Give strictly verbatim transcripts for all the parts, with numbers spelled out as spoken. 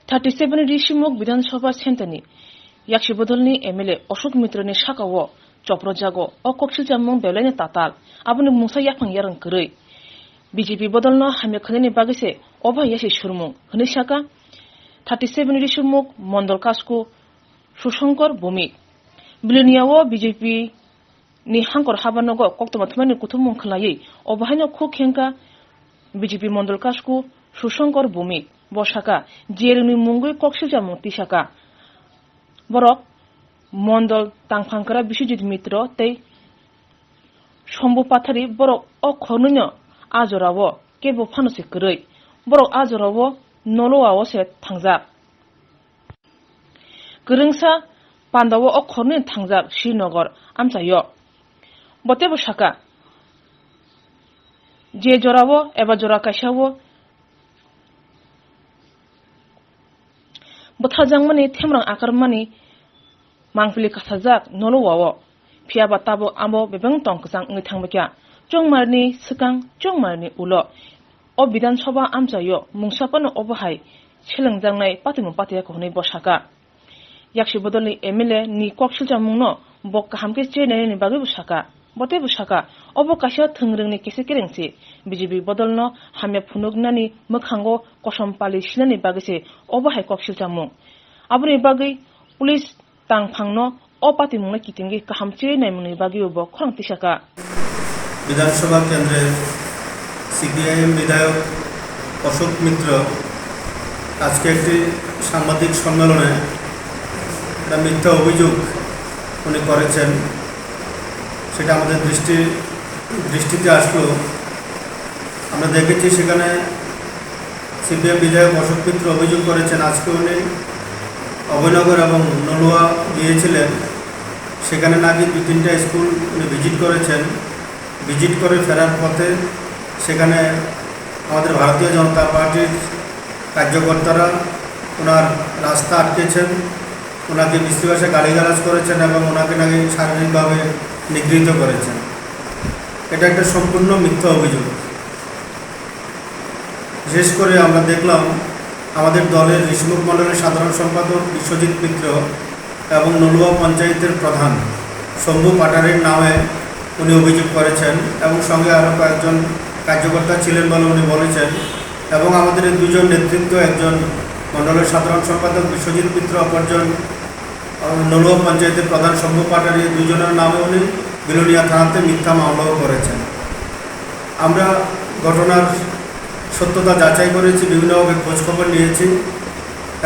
Thirty seven Rishimukh Bidhan Sabha Centre ni Yaksi Bodol ni M L A Ashok Mitra ni saka o chopro jago o koksil chamung belai ni tatal, aboni mungsa yaphang yarang kwrwi. B J P bodol no hamya khwnani bagwi se obo hai yasi surmung hwnwi saka thirty seven Rishimukh Mondol Kasku Sushankar Bhumik. Bilonia o B J P ni hangkor habanogo koktwma thumani kuthumung khwlaiwi obo haino khuk khengkha B J P Mondol Kasku Sushankar Bhumik. Bo saka, J R ni mungwi koksil chamung tisaka. Borok Mondol Tangphangkra Biswajit Mitro tei Shombu Pathari borok o khornwino a jorao kebo phano se kwrwi. Borok a jorao Nolwa o se thangjak. Kwrwngsa Pandao o khornwino thangjak Srinagar amchaio. Bo teibo saka, je jorao eba jora kaisao bwtharjakmani themrang akarmani mangpili kasajak Nolwa o. Phiya ba tabuk abo bebeng tong kwchang wngwi thangbaikha. Chongmarni swkang, chongmarni ulo. O Bidhan Sabha amchaio mungsa phano obo hai selengjaknai patimung patiya kok hwnwi bo saka. Yaksi Bodolni M L A ni kok silchamungno bo kaham khe chenai nini bagwi bo saka. Bo teibo saka, obo kaisa thwngrwngni kisa kereng se. B J P bodolno hamya phunuknani mwkhango kosom pali sinani bagwi se obo hai kok silchamung. Aboni bagwi police tangphangno o patimungno kitingwi kaham chenai naimungni bagwi bo khorang tisaka. বিধানসভা কেন্দ্রের সিপিআইএম বিধায়ক অশোক মিত্র আজকে একটি সাংবাদিক সম্মেলনে একটা মিথ্যা অভিযোগ উনি করেছেন, সেটা আমাদের দৃষ্টি দৃষ্টিতে আসলো। আমরা দেখেছি সেখানে সিপিএম বিধায়ক অশোক মিত্র অভিযোগ করেছেন, আজকে উনি অভয়নগর এবং নলুয়া গিয়েছিলেন, সেখানে নাকি দু তিনটা স্কুল উনি ভিজিট করেছেন। ভিজিট করে ফেরার পথে সেখানে আমাদের ভারতীয় জনতা পার্টির কার্যকর্তারা ওনার রাস্তা আটকেছেন, ওনাকে বিশ্রী ভাষায় গালিগালাজ করেছেন এবং ওনাকে নাকি শারীরিকভাবে নিগৃহীত করেছেন। এটা একটা সম্পূর্ণ মিথ্যা অভিযোগ। বিশেষ করে আমরা দেখলাম আমাদের দলের ঋষিমুখ মণ্ডলের সাধারণ সম্পাদক বিশ্বজিৎ মিত্র এবং নলুয়া পঞ্চায়েতের প্রধান শম্ভু পাটারির নামে উনি অভিযোগ করেছেন এবং সঙ্গে আরও কয়েকজন কার্যকর্তা ছিলেন বলে উনি বলেছেন। এবং আমাদের এই দুজন নেতৃত্ব, একজন মণ্ডলের সাধারণ সম্পাদক বিশ্বজিৎ মিত্র, অপরজন নলুয়া পঞ্চায়েতের প্রধান শম্ভু পাটারি, দুজনের নামে উনি বিলোনিয়া থানাতে মিথ্যা মামলাও করেছেন। আমরা ঘটনার সত্যতা যাচাই করেছি, বিভিন্নভাবে খোঁজখবর নিয়েছি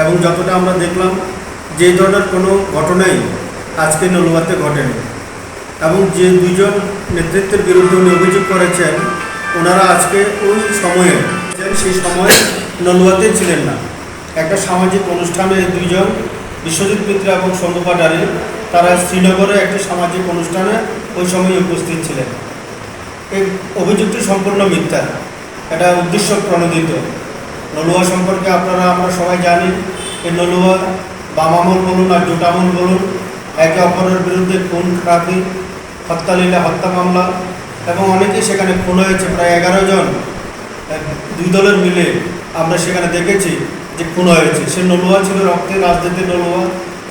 এবং যতটা আমরা দেখলাম, যে ধরনের কোনো ঘটনাই আজকে নলুয়াতে ঘটেনি। এবং যে দুইজন নেতৃত্বের বিরুদ্ধে উনি অভিযোগ করেছেন, ওনারা আজকে ওই সময়ে, সেই সময় নলুয়াতে ছিলেন না। একটা সামাজিক অনুষ্ঠানে এই দুইজন, বিশ্বজিৎ মিত্র এবং শম্ভু পাটারি, তারা শ্রীনগরে একটি সামাজিক অনুষ্ঠানে ওই সময় উপস্থিত ছিলেন। এই অভিযোগটি সম্পূর্ণ মিথ্যা, এটা উদ্দেশ্য প্রণোদিত। নলুয়া সম্পর্কে আপনারা, আমরা সবাই জানি, এই নলুয়া বাম আমল বলুন আর জোট আমল বলুন, একে অপরের বিরুদ্ধে খুন খারাপি, হত্যালীলা, হত্যা মামলা এবং অনেকেই সেখানে খুন হয়েছে। প্রায় এগারো জন, আহ, দুই দলের মিলে আমরা সেখানে দেখেছি যে খুন হয়েছে। সে নলুয়া ছিল, রক্তের রাজনীতির নলুয়া,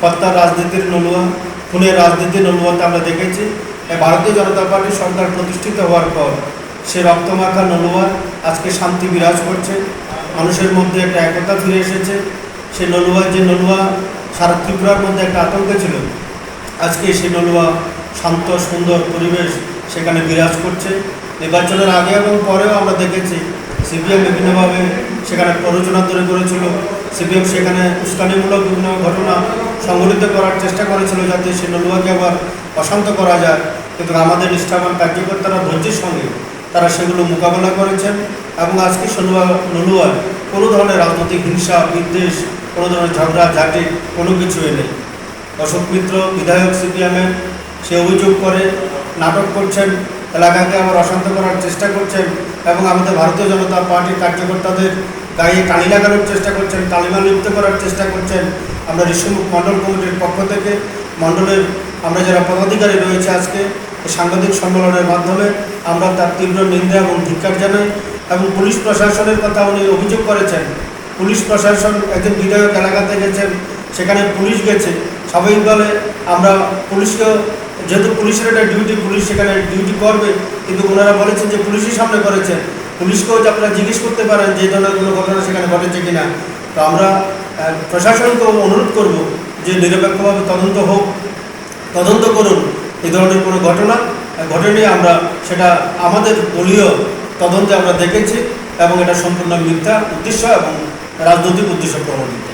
হত্যার রাজনীতির নলুয়া, খুনের রাজনীতির নলুয়াতে আমরা দেখেছি। তাই ভারতীয় জনতা পার্টির সরকার প্রতিষ্ঠিত হওয়ার পর সে রক্তমাখা নলুয়া আজকে শান্তি বিরাজ করছে, মানুষের মধ্যে একটা একতা ফিরে এসেছে। সে নলুয়া, যে নলুয়া সারা ত্রিপুরার মধ্যে একটা আতঙ্কে ছিল, আজকে সে নলুয়া শান্ত সুন্দর পরিবেশ সেখানে বিরাজ করছে। নির্বাচনের আগে এবং পরেও আমরা দেখেছি সিপিএম বিভিন্নভাবে সেখানে প্ররোচনা তৈরি করেছিল। সিপিএম সেখানে উস্কানিমূলক বিভিন্ন ঘটনা সংঘটিত করার চেষ্টা করেছিল, যাতে সে নলুয়াকে আবার অশান্ত করা যায়। কিন্তু আমাদের নিষ্ঠাবান কার্যকর্তারা ধৈর্যের সঙ্গে তারা সেগুলো মোকাবেলা করেছেন এবং আজকে সলুয়া-, নলুয়ায় কোনো ধরনের রাজনৈতিক হিংসা, বিদ্বেষ, কোনো ধরনের ঝগড়া ঝাঁটি কোনো কিছুই নেই। অশোক মিত্র বিধায়ক সিপিএমের, সে অভিযোগ করে নাটক করছেন, এলাকাকে আবার অশান্ত করার চেষ্টা করছেন এবং আমাদের ভারতীয় জনতা পার্টির কার্যকর্তাদের গায়ে কালি লাগানোর চেষ্টা করছেন, কালিমা লিপ্ত করার চেষ্টা করছেন। আমরা ঋষিমুখ মণ্ডল কমিটির পক্ষ থেকে মণ্ডলের আমরা যারা পদাধিকারী রয়েছে, আজকে এই সাংবাদিক সম্মেলনের মাধ্যমে আমরা তার তীব্র নিন্দা এবং ধিক্কার জানাই। এবং পুলিশ প্রশাসনের কথা উনি অভিযোগ করেছেন, পুলিশ প্রশাসন, একজন বিধায়ক এলাকাতে গেছেন, সেখানে পুলিশ গেছে। স্বাভাবিকভাবে আমরা পুলিশকে, যেহেতু পুলিশের একটা ডিউটি, পুলিশ সেখানে ডিউটি করবে, কিন্তু ওনারা বলেছেন যে পুলিশের সামনে করেছেন। পুলিশকেও যে আপনারা জিজ্ঞেস করতে পারেন যে এই ধরনের কোনো ঘটনা সেখানে ঘটেছে কিনা। তো আমরা আহ, প্রশাসনকে অনুরোধ করব যে নিরপেক্ষভাবে তদন্ত হোক, তদন্ত করুন। এই ধরনের কোনো ঘটনা আহ, ঘটেনি। আমরা সেটা আমাদের দলীয় তদন্তে আমরা দেখেছি এবং এটা সম্পূর্ণ মিথ্যা উদ্দেশ্য এবং রাজনৈতিক উদ্দেশ্য প্রণোদিত।